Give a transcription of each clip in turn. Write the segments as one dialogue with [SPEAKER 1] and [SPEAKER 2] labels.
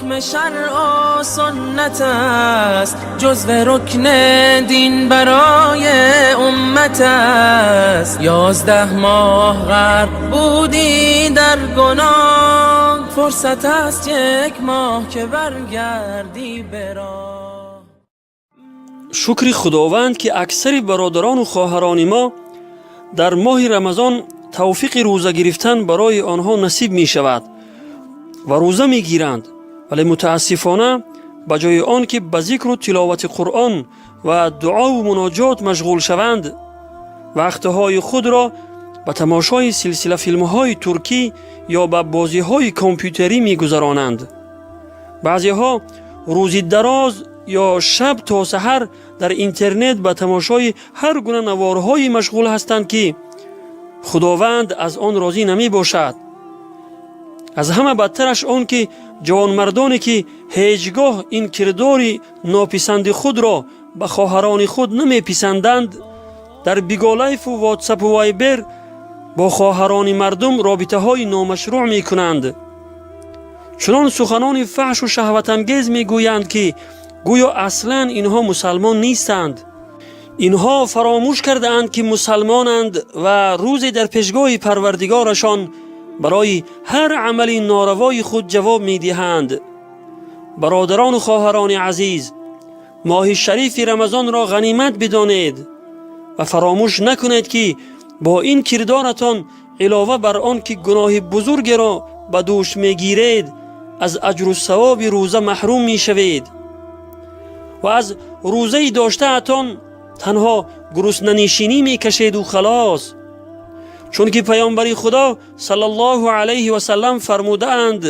[SPEAKER 1] حکم شرع و سنت است، جزو رکن دین برای امت است. 11 ماه غرق بودی در گناه، فرصت است یک ماه که برگردی به راه.
[SPEAKER 2] Шукри Худованд, ки аксари бародарону хоҳарони мо дар моҳи Рамазон тавфиқи рӯза гирифтан барои онҳо насиб мешавад ва рӯза мегиранд, вале мутаассифона, ба ҷои он ки ба зикру тиловати Қуръон ва дуову муноҷот машғул шаванд, вақтҳои худро ба тамошои силсила филмҳои туркӣ ё ба бозиҳои компютерӣ мегузаронанд. Баъзеҳо рӯзи дароз ё шаб то саҳар дар интернет ба тамошои ҳар гуна наворҳое машғул ҳастанд, ки Худованд аз он розӣ намебошад. Аз ҳама бадтараш он, ки ҷавонмардоне, ки ҳеҷ гоҳ ин кирдори нописанди худро ба хоҳарони худ намеписанданд, дар Биголайфу Ватсапу Вайбер бо хоҳарони мардум робитаҳои номашрӯъ мекунанд, чунон суханони фаҳшу шаҳватангез мегӯянд, ки гӯё аслан инҳо мусалмон нестанд. Инҳо фаромӯш кардаанд, ки мусалмонанд ва рӯзе дар пешгоҳи Парвардигорашон барои ҳар амали норавои худ ҷавоб медиҳанд. Бародарону хоҳарони азиз, моҳи шарифи Рамазонро ғанимат бидонед ва фаромӯш накунед, ки бо ин кирдоратон, илова бар он ки гуноҳи бузургеро ба дӯш мегиред, аз аҷру савоби рӯза маҳрум мешавед ва аз рӯзаи доштаатон танҳо гуруснанишинӣ мекашеду халос. Чунки паёмбари Худо саллаллоҳу алайҳи васаллам фармудаанд: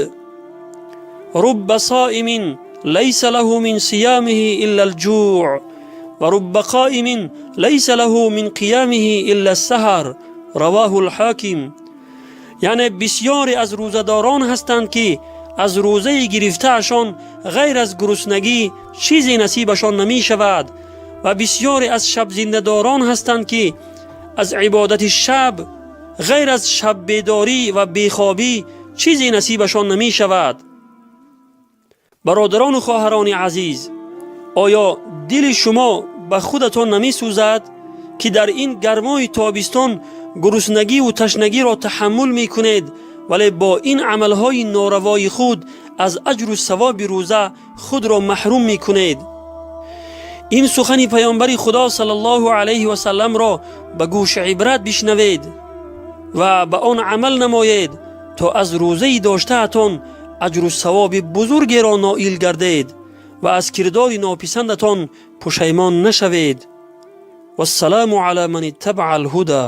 [SPEAKER 2] رب صائم ليس له من صيامه إلا الجوع ورب قائم ليس له من قيامه إلا السهر. رواه الحاکم. Яъне бисёре аз рӯзадорон ҳастанд, ки аз рӯзаи гирифтаашон ғайр аз гуруснагӣ чизе насибашон намешавад ва бисёре аз шабзиндадорон ҳастанд, ки аз ибодати шаб ғайр аз шаббедорӣ ва бехобӣ чизе насибашон намешавад. Бародарону хоҳарони азиз, оё дили шумо ба худатон намесӯзад, ки дар ин гармои тобистон гуруснагиву ташнагиро таҳаммул мекунед, вале бо ин амалҳои норавои худ аз аҷру савоби рӯза худро маҳрум мекунед? Ин сухани паёмбари Худо саллаллоҳу алайҳи васалламро ба гӯши ибрат бишнавед ва ба он амал намоед, то аз рӯзаи доштаатон аҷру савоби бузургеро ноил гардед ва аз кирдори нописандатон пушаймон нашавед. Вассалому ала ман иттабаа алҳуда.